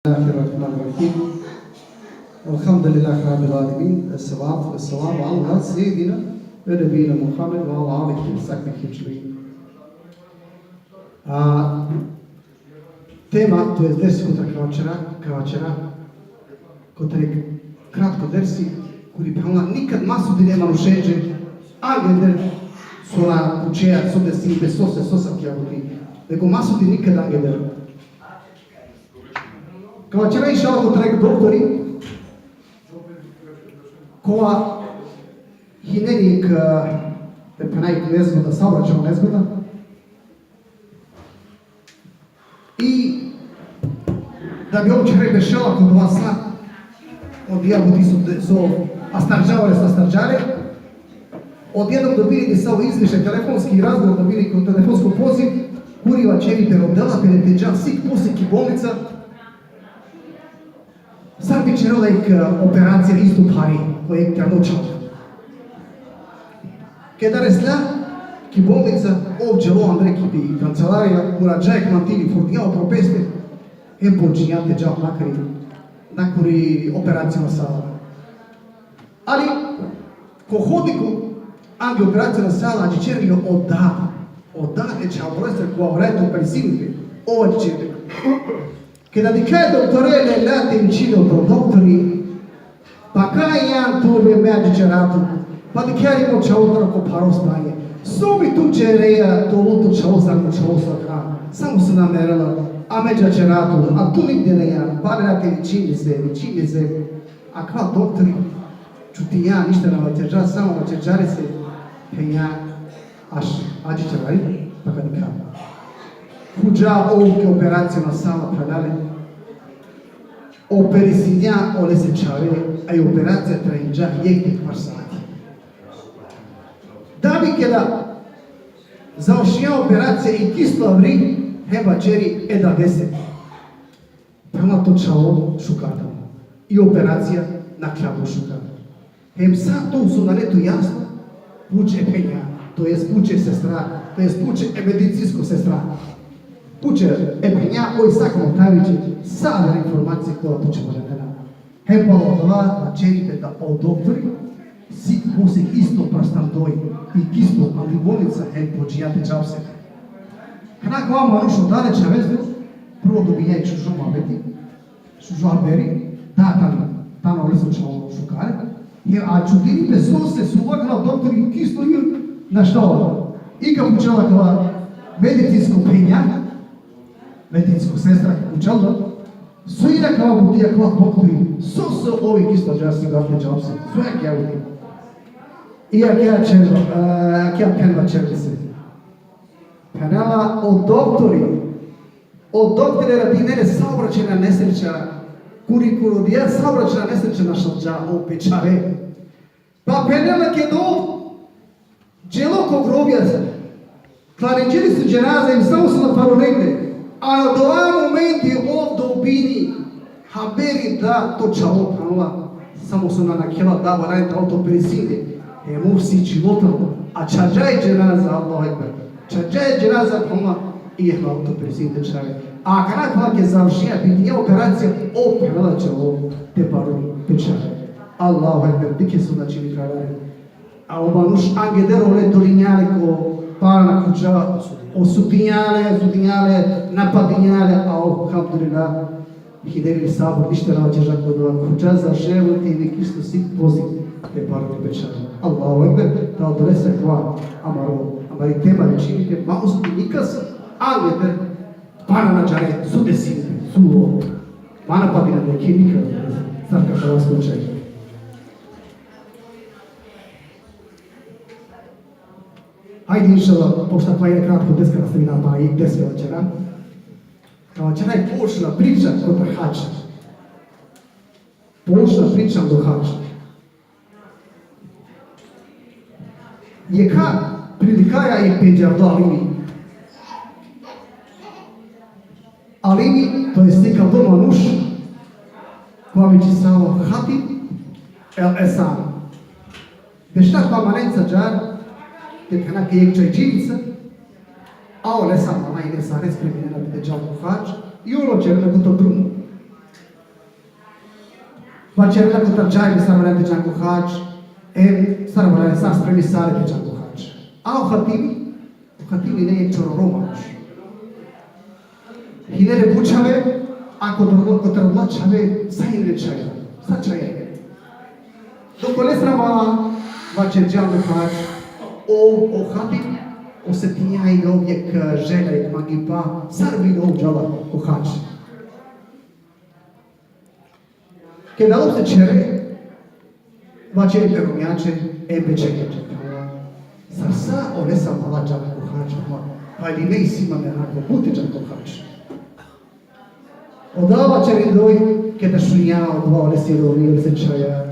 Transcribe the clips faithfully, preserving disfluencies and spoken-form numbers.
بسم الله الرحمن الرحيم. الحمد لله رب العالمين. الصلاة والسلام على سيدنا ونبينا محمد وعلى آله وصحبه أجمعين. A, tema, to jest ders kotar ka vaćera, ka vaćera, kotar jekh kratko dersi, kuri phenela nikad ma sudine manušenđe, angeder so na pučea, so desi, be sose, so sa kja buti. Nego ma sudi nikad angeder. Ka vaćera inšallah kotar jekh doktori, kova hineni jekh, e, te phena jekh nezgoda, saobraćajna nezgoda. I da bi ov čhare bešela ko dova sa, odija buti so, so astarđa le, so astarđa le, odjednom dobini disavo izvještaj, telefonski razgovor dobini, ko telefonsko poziv, kuri vaćeri pe rodela pe te dža sik po sik ki bolnica, sar bi ćerela jekh, e, operacija isto phari, ko jekh tjarno čhavo. Keda resla ki bolnica, ov dželo andre ki kancelarija, urađa jekh mantili, furdinđa upro peste, hem počinđa te džal nakari, nakari operaciona sala. Ali, ko hodniku, andi operaciona sala, adžićerđa o dad, o dad e čhavolestar, kova avera te operisini pe, ov adžićerđa. Keda dikhlja e doktore, lela te vičini pe o doktori, pa kaj jan tu be, me adžićera tu, pa dikhlja li mo čhavo tano ko pharo stanje. So bi tu ćerea, to vo to čhavo sar mo čhavo sar ka, samo so na merela, a me adžićera tu, a tu nigde na jan, pa lela te vičini se, vičini se. Akava doktori čutinđa, ništa na vaćerđa, samo vaćerđa lese, phenđa, aš adžićera li, pa ka dikha. Khuđa ov ki operaciona sala, phralalen. Operisinđa olese čhave, a i operacija trajinđa jekh te kvar sati. Da bi keda završinđa operacija, i kislo avri, hem vaćeri e dadese: Phenela, to čhavo šukar tano. I operacija nakhla šukar. Hem sa to so nane tu jasno, puče e phenja, to jest puče e sestra, to jest puče e medicinsko sestra. Puče e phenja, oj sa ka mothavi će sa avera informacije kola tu će valjani. Hem palo dova vaćeri pe da o doktori sik po sik isto prastandoj, i kislo andi bolnica hem počinđa te džal se. Akana kava manuš odale čhaveske, prvo dobinđa jekh šužo muhabeti, šužo haberi, da tano, tano oleso čhavo šukar. Hem a čudini pe sose, so akava doktori kislo i našta ova. I ka pučela akava medicinsko phenja, medicinsko sestra ka pučela, so i akava buti, akava doktori, sose ov kislo džal sik te džal se, so i akava buti. I akava ćerđa, e, akava phenela ćerđa se. Phenela, o doktori, o doktori radinela saobraćajna nesreća, kuri, kuri odija saobraćajna nesreća našalđa o pe čhave. Pa phenela, keda ov dželo ko grobija, klaninđe lese dženaza, i samo so na palo negde, a na dova momenti ov dobini haberi da to čhavo, phenela, samo so na nakhela, da valjani te operisini pe. Hem ov sik dželo tano, a čhađa i dženaza, Allahu ekber. Čhađa i dženaza, phenela, i ov operisini pe čhave. A akana kova keda završinđa, bitinđa operacija, ov, phenela, dželo te paruni pe čhave. Allahu ekber, dikhe so značini, phralalen. A o manuš angeder ole dolinđa le ko parana khuđa, osudinđa le, osudinđa le, napadinđa le, a ov, elhamdulillah, hinđa le sabur, ništa na vaćerđa ko dova, khuđa za život i kislo sik po sik te paruni pe čhave. Allahu ekber. Ta odolese kava amaro, amari tema vičini pe, ma osudi nikas, angeder pana na džane so desini, so, ma napadina, deki nikas, sar ka kava slučaj. Hajde, inšallah, pošto akava i kratko ders, ka nastavina pa i ders ka vaćera. Ka vaćera i poučna priča kotar hadž. Poučna priča do hadž. Jekha prilikaja i pendžardo alimi. Alimi, to jest jekh aldo manuš, kova vičisalo Hatib el Esam. Bešla ko amalenca džar, te phena, ki jekh čajčivica, a olesa mama i nesare spremina te džal ko hadž, i ov ćerela ko to drumo. Vaćerela kotar dža, sar valjani te džan ko hadž, em sar valjani, sar spremi sare te džan ko hadž. A o hatibi, o hatibi hine jekh čororo manuš. Hine le but čhave, a kotar, kotar odola čhave, sa hine le čhaja, sa čhaja hine. Dok olesra mala vaćerđa o hadž, o, o hatib osetinđa i ov jekh želja, jekh mangipa, sar bi ov džala ko hadž. Keda ov se čhere, vaćeri pe romnjaće, em pe čherke: Sar sa olesa mala džala ko hadž, ama pa i me isi ma merak, but te dža ko hadž. Odova vaćerindoj, keda šunđa odova olesi romi, olese čhaja,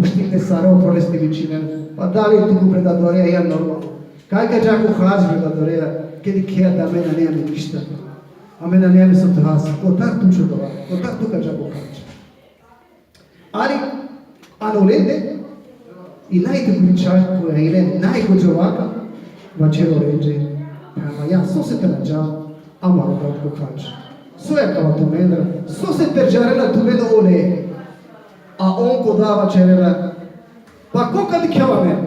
uštine sare upro leste, vičinen: Pa dali tu ko predadore, ja normalno. Kaj ka dža ko hadž, predadore, ked dikhea da amen nane amen ništa. Amen nane amen so te has, kotar tuće odova, kotar tu ka dža ko hadž. Ali ano lende, i najtikuri čhaj, koja hine najgođovaka, vaćeri lenđe: Ama ja, sose te na dža amaro dad ko hadž? So akava tumendar, sose terđarena tumen ole? A on ko da vaćerela: Pa ko ka dikhel amen?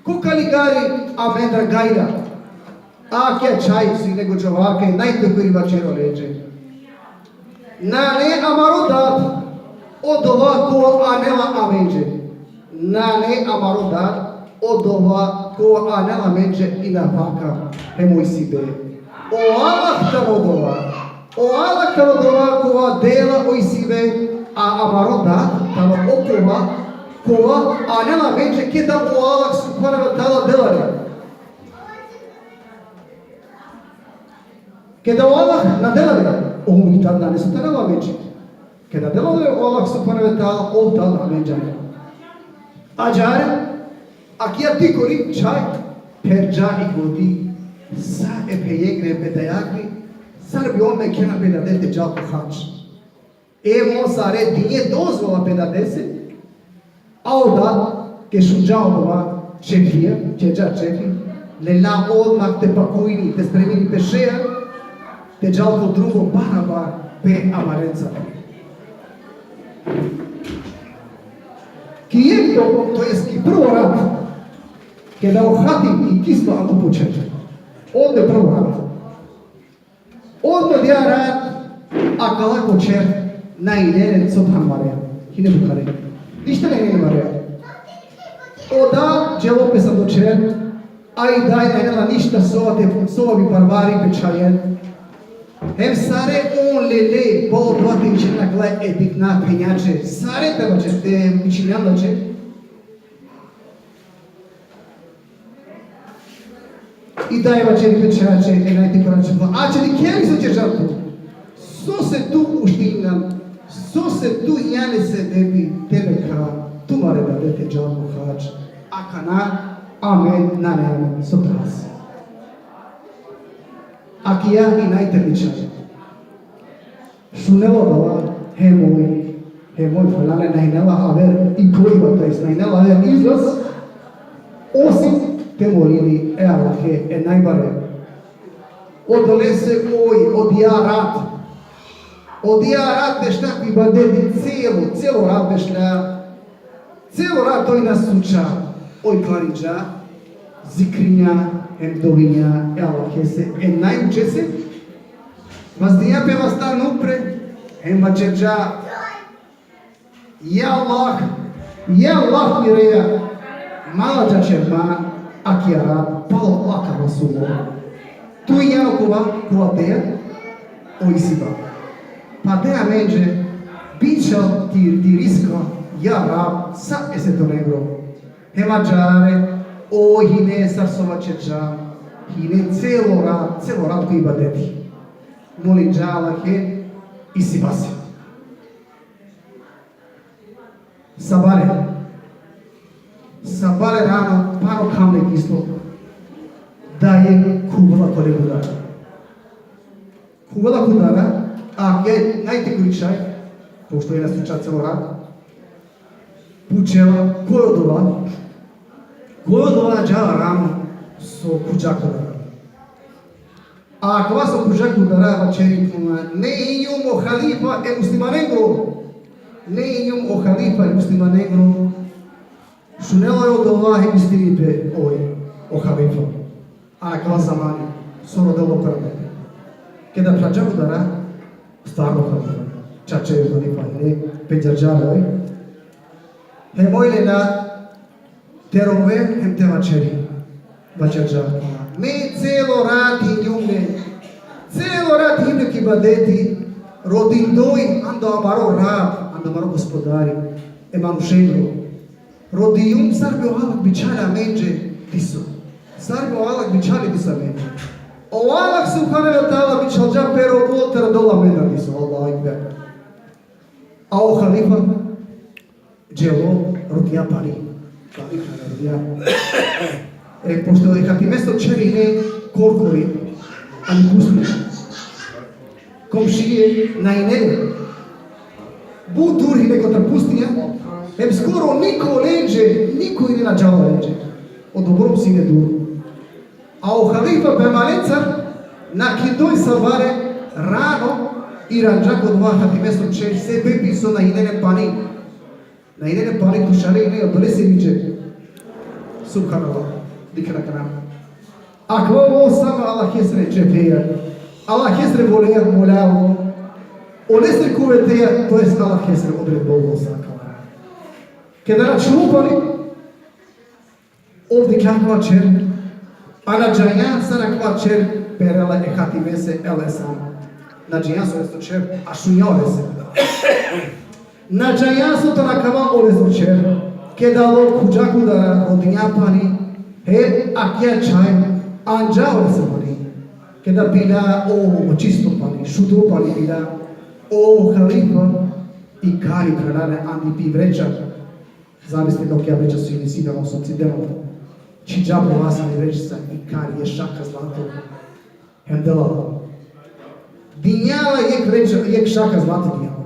Ko ka ligari amendar gajla? Akija čhaj so hine gođovaka, najtikuri, vaćeri lenđe: Nane amaro dad odova kova anela amenđe. Nane amaro dad odova kova anela amenđe i nafaka hem o isibe. O Allah tano odova. O Allah tano odova kova dela o isibe, a amaro dad tano okova kova anela amenđe, keda o Allah subhanehu ve teala dela le. Keda o Allah na dela le, ov tad nane so te anel amenđe. Keda dela le o Allah subhanehu ve teala, ov tad amenđe anela. Ađahar, akija tikuri čhaj pherđa i godi sa e phejengre, e dajakri, sar bi on mekhena pe dade te džal ko hadž. Em on sare dinđe dozvola pe dadese, a o dad, ked šunđa odova čefija, čerđa čefi, lela odmah te pakujini, te spremini pe šeja, te džal ko drumo barabar pe amarenca. Ki jekh to, to jest ki prvo rat, keda o hatib iklisto ando po čher. Ov prvo rat. Odma dija rat akala ko čher na hine len so te han marea. Hine bukhare. Ništa na hine len marea. O dad dželo pes ando čher, a i daj na hine la ništa sova te, sova bi parvari pe čhajen. Hem sare on lele, pa odova te vičinen akala e bitna phenjače, sare te vaćer, te vičinen laće. I daj vaćeri pe čhače, e najtikurače: Pa ače dikhea li so ćerđan tu? Sose tu uštine, sose tu injan e sebepi te mekha tumare dade te džal ko hadž, akana amen nane amen so te has? Akija i najterli čhaj šunela odova, hem oj, hem oj falane na hine la aver i koriba, to jest na hine la aver izlaz, osim te molini e Allahe e najbare. Odolese oj odija rat, odija rat bešla ko ibadeti, celo, celo rat bešla. Celo rat oj na suća, oj klarinđa, zikrinđa hem dovinđa e Allahese, e najučese, vazdinđa pe vastan upre, hem vaćerđa: Ja Allah, ja Allah mireja, ma la džaćer man akija rat, palo akava so mo. Tu injan okova kova dea o isiba. Pa de amenđe bičhal ti, ti rizka, ja Rab, sa e svetonengro. Hem ađahar, oj hine sar so vaćerđa, hine celo rat, celo rat ko ibadeti. Molinđa Allahe isibase. Sabale. Sabale rano, paro khavne kislo, daje khuvela kole gudara. Khuvela gudara, a ke najtikuri čhaj, pošto oj na suća celo rat, pučela: Koj odova? Koj odova ađahar rano so khuđa ko dara? A akava so khuđa ko dara vaćeri: Me injum o halifa e muslimanengro. Ne injum o halifa i muslimanengro, šunela odova hem istinipe oj, o halifa. Anakava zamani so rodela o Kur'ani. Keda phrađa udara, stvarno halifa. Čače halifa, ne, pendžarđa oj. Hem oj lela te rove hem te vaćeri. Vaćerđa: Me celo rat injum le, celo rat injum le ki ibadeti, rodindoj ando amaro Rab, ando amaro Gospodari, e manušengro. Rodinjum sar bi o Allah bičhali amenđe diso. Sar bi o Allah bičhali diso amenđe. O Allah subhanehu ve teala bičhalđa pe robo te rodel amendar diso. Allahu ekber. A o halifa dželo, rodinđa pani. Halifa rodinđa. E, pošto e hatimeso ćher hine korkori, ani pustinja. Komšije na hine le. But dur hine kotar pustinja, hem skoro niko lenđe, niko hine na džala lenđe. Odobor sine dur. A o halifa pe amalencar nakindoj sabare rano iranđa ko dova hatimeso ćher, sebepi so na hine len pani. Na hine len pani, tu šare hine, odolese viče. Subhanallah. Dikh akana. Akava o samo Allahesre ćefeja. Allahesre voleja, molavo. Olesre kuveteja, to jest Allahesre odredbo o sa akava. Keda računđa pani, ov dikhlja akava ćher, a na džanja sar akava ćher perela e hatimese, el esam. Na džanja so esto ćher, a šunđa olese. Na džanja so tano akava oleso ćher. Keda alo khuđa ko udara, rodinđa pani, hem akija čhaj anđa olese pani. Keda pilja o, o čisto pani, šudro pani pilja, o halifa ikari, phralalen, andi pi vreća. Zamislite, dok ja već su inisirano sa cideno. Čhiđa po vas ani vrećica, ikari jekh šaka zlato. Hem dela. Dinđa la jekh vreća, jekh šaka zlato dinđa la.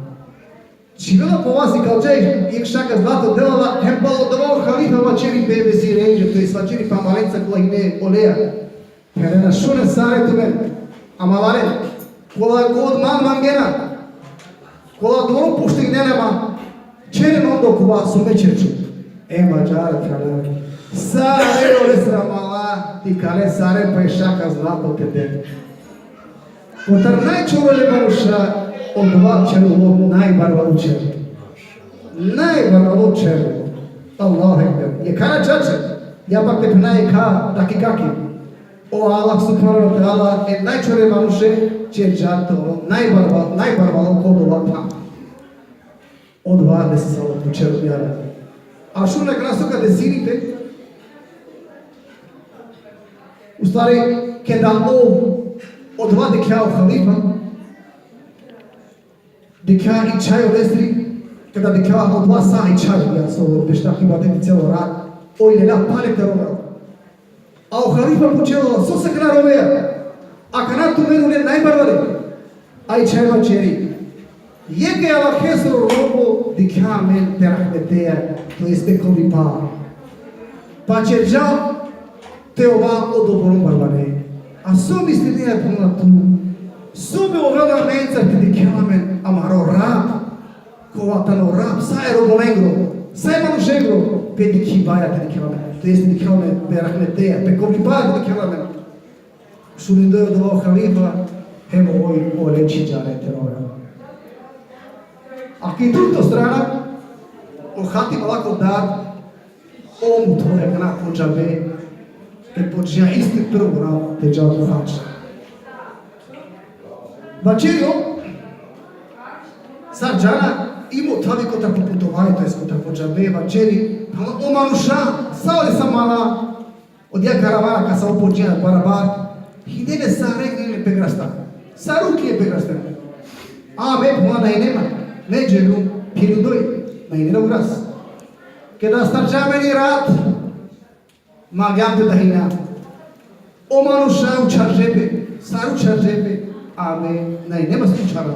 Čhivela po vas, ikalđa jekh šaka zlato, dela la, hem palo dova o halifa vaćeri pe vezirenđe, to jest vaćeri pe amalenca kola hine oleja. Phenena: Šunen sare tumen, amavaren, kola god man mangena, kola dobro poštignena ma, ćeren onda okova so me ćerđum. Em ađahar, phralalen. Sare olesre amala dikhale, sare po jekh šaka zlato te den. Kotar najčorole manuša, odova ćher ulo najbarvalo ćher. Najbarvalo ćher. Allahu ekber. Jekh akana čače, ja pak te phena jekh akana, taki kaki. O Allah subhanehu ve teala e najčorole manuše ćerđa te ol najbarva-, najbarvalo ko odova than. Odova desisalo tu ćher, ja Rabbi. A šun akana so ka desini pe. U stvari, keda ov odova dikhlja o halifa, dikhlja i čhaj olesri, keda dikhlja odova sa i čhaj, ja, so bešta ki ibadeti celo rat, oj lela pale te rovela. A o halifa pučela: Sose akana roveja? Akana tumen ule najbarvale. A i čhaj vaćeri: Jekh e Allahesro robo dikhlja amen te rahmeteja, to jest te kovlipa. Pa ćerđa te ova odobor barvale. A so mislinea, phenela, tu? So bi ovela amencar te dikhel amen amaro Rab, kova tano Rab sa e robonengro, sa e manušengro, pe dikhibaja te dikhel amen. To jest te dikhel amen pe rahmeteja, pe kovlipa te dikhel amen. Šunindoj odova o halifa, hem oj ole čhiđa le te rovel. A ki dujto strana, o hatim ala ko dad, ov muthol akana po džabe, te počinđa isto prvo rat te džal ko hadž. Vaćeri ov, sar džana, i muthavi kotar po putovanje, to jest kotar po džabe, vaćeri: Pa o manuša, sa ole sa mala, odija karavana kasa ov počinđa barabar, hine le sare, hine le pe grasta. Sa ruki e pe grasta. A me, phenela, na hine ma, me dželjum phirindoj, na hine le o gras. Keda starđa amen i rat, mangjam te dahina. O manuša učharđe pe, sar učharđe pe, a me na hine ma so te učharav.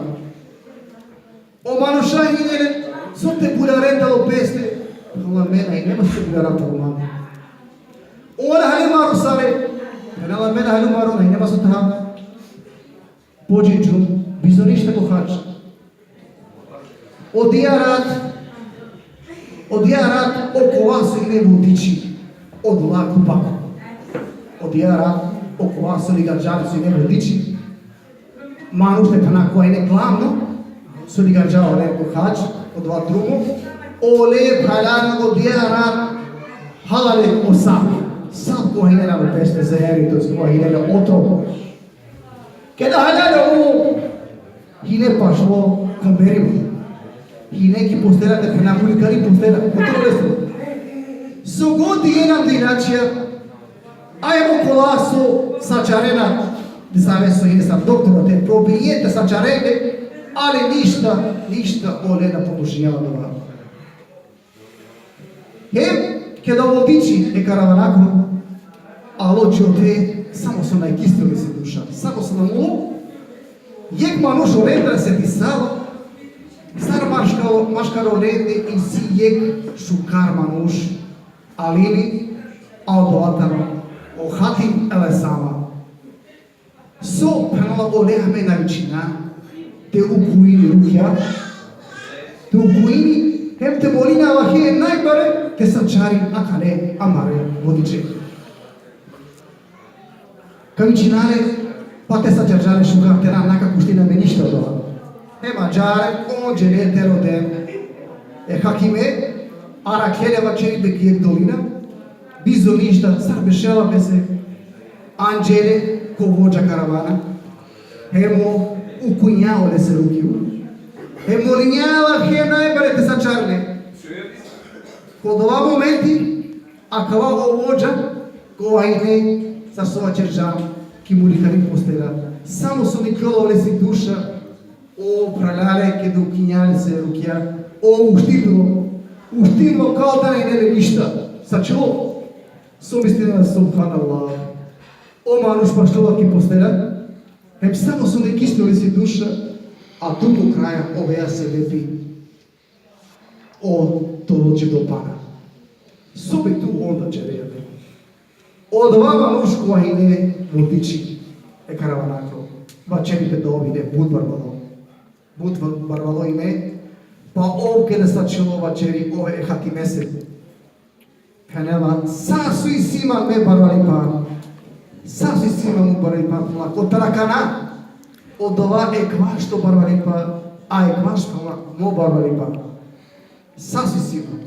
O manuša hine le so te buljaren talo peste, phenela, me na hine ma so te buljarav talo mande. Ov na haljum maro sare, phenela, me na haljum maro, na hine ma so te hav. Pođinđum, bizo ništa ko hadž. Odija rat, odija rat okova so ine vodiči, odola kupako. Odija rat okova so ligarđa le so ine vodiči, manuš te phena kova ine glavno, so ligarđa ole ko hadž, odova drumo, ole phralalen odija rat halal le o sap, sap kova ine le peste zeheri, to jest kova ine le otrov. Keda halal le o, hine pašlo ko merivo. Hine ki postela te phena, mulikari postela, otrov lese. So god ine le dinačija, a em okola so sačarena, disave so ine sar doktora te probinđe te sačarena, ali ništa, ništa ole na pomožinđa odova. Hem, keda o vodiči e karavanakro alo đote, samo so na ikistilo lesi duša, samo so na mulo, jekh manuš olendar setisalo, sar maškaro, maškaro lende isi jekh šukar manuš, alimi, a odova tano o Hatim el Esama. So phenela, ole amen na vičina te ukujini rukja, te ukujini, hem te molina Allahe najbare te sačari akale amare vodiče. Ka vičina le, pa te sačarđa le šukar, te na, na ka kuštini amen ništa odova. Hem ađahar on đele te roden e Hatime, arakhle le, vaćeri, pe ki jekh dolina, bizo ništa, sar bešela pese, anđe le ko vođa karavana, hem ukujnđa olese rukju, hem molinđa Allahe najbare te sačari le. Ko dova momenti, akava o vođa, kova ine, sar so vaćerđam, ki mulikari postela, samo so niklola olesi duša, o phralalen, keda ukujnđa lese rukja, o uštilo, uštilo, kao da na ine le ništa. Sačulo, so mislinela, subhanallah. O manuš pašlo ki postela, hem samo so nikistilo lesi duša, a tu ko kraja oveja sebepi o tolo džedo pana. So bi tu onda ćerea? Odova manuš kova ine vodiči e karavanakro, vaćeri pe da ov ine but barvalo. But barvalo ine, pa ov keda sačulo, vaćeri ove e Hatimese. Phenela, sar so isi man me barvalipa, sar so isi man me barvalipa, phenela, kotar akana, odova ekvaš to barvalipa, a ekvaš, phenela, mo barvalipa. Sar so isi man.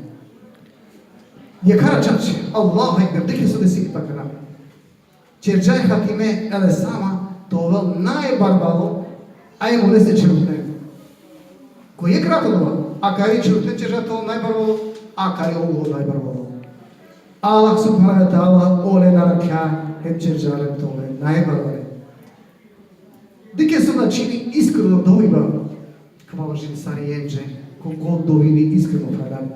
Jekh čače, Allahu ekber, dikhe so desini akana. Ćerđa e Hatime el Esama te ovel najbarvalo, a em olese ćerutne. Ko jekh rat odova, akari ćerutne ćerđa te ovel najbarvalo, akari ov ovel najbarvalo. Allah subhanehu ve teala olen arakhla hem ćerđa len te oven najbarvale. Dikhe so značini iskreno doviba, ka važini sarinenđe, ko god dovini iskreno, phralalen.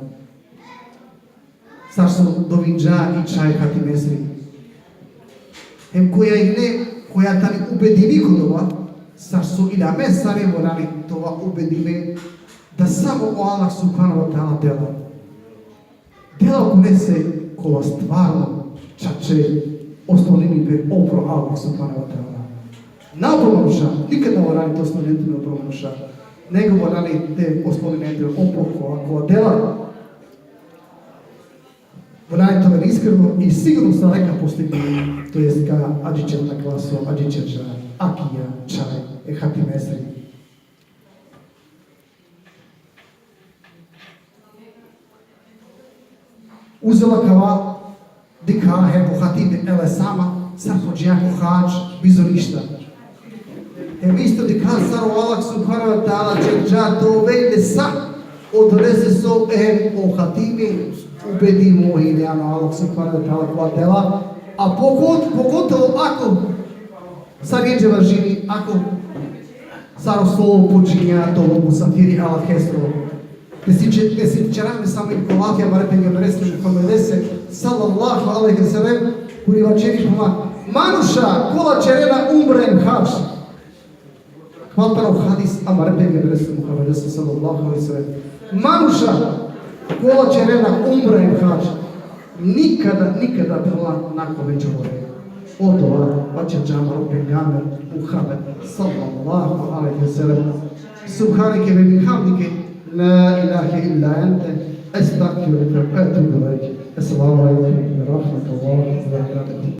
Sar so dovinđa i čhaj Hatimesri. Hem koja ine, koja tani ubedimi ko dova, sar so i amen sare valjani te ova ubedime, da samo o Allah subhanehu ve teala dela. Dela okolese kova stvarno čače oslonini pe opro Allah subhanehu ve teala. Na opro manuša, nikad na valjani te osloninen pe opro manuša, nego valjani te osloninen pe opro kova, kova dela. Valjani te oven iskreno i sigurno sare ka postigni, to jest ka adžićer na klaso, adžićer dža, akija čhaj e Hatimesri. Uzela kava, dikha hem o Hatim el Esama, sar so dža ko hadž, bizo ništa. Hem isto dikha sar o Allah subhanehu ve teala ćerđa te ovel le sa, odolese so hem o Hatimi ubedimo hine ano Allah subhanehu ve teala kova dela, a pogot-, pogotovo ako sarinenđe važini, ako sar so počinđa te ovel musafiri Allahesro. Te si će, te si ćera me samo i ko lafi amare pejgamberesre Muhammedese, sallallahu alejhi ve sellem, kuri vaćeri pe ma, manuša kola ćerena umra hem hadž. Akava tano hadis amare pejgamberesre Muhammedese, sallallahu alejhi ve sellem. Manuša kola ćerena umra hem hadž, nikada, nikada, phenela, na ka oven čorore. Odova vaćerđa amaro pejgamber Muhammed, sallallahu alejhi ve sellem. Subhaneke ve bihamdike, لا إله إلا أنت، أستغفرك وأتوب إليك. السلام عليكم ورحمة الله وبركاته.